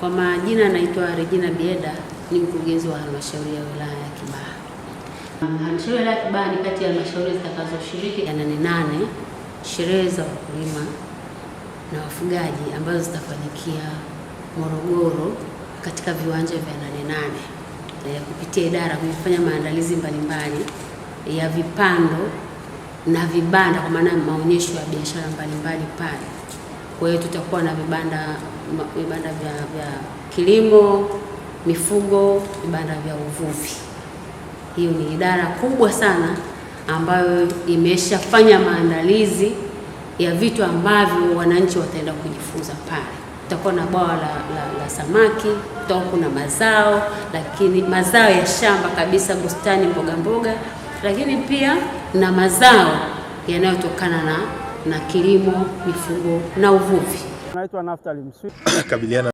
Kwa majina naitwa Regina Bieda, ni mkurugenzi wa halmashauri ya wilaya ya Kibaha. Halmashauri ya wilaya ya Kibaha ni kati ya halmashauri zitakazoshiriki ya Nane Nane, sherehe za wakulima na wafugaji ambazo zitafanyikia Morogoro katika viwanja vya Nane Nane. Kupitia idara kumefanya maandalizi mbalimbali ya vipando na vibanda, kwa maana maonyesho ya biashara mbalimbali pale. Kwa hiyo tutakuwa na vibanda vya kilimo, mifugo, vibanda vya uvuvi. Hiyo ni idara kubwa sana ambayo imeshafanya maandalizi ya vitu ambavyo wananchi wataenda kujifunza pale. Tutakuwa na bwawa la samaki, tutakuwa kuna mazao, lakini mazao ya shamba kabisa, bustani, mboga mboga, lakini pia na mazao yanayotokana na kilimo, mifugo na uvuvi. Naitwa Naftali Mswi. Kabiliana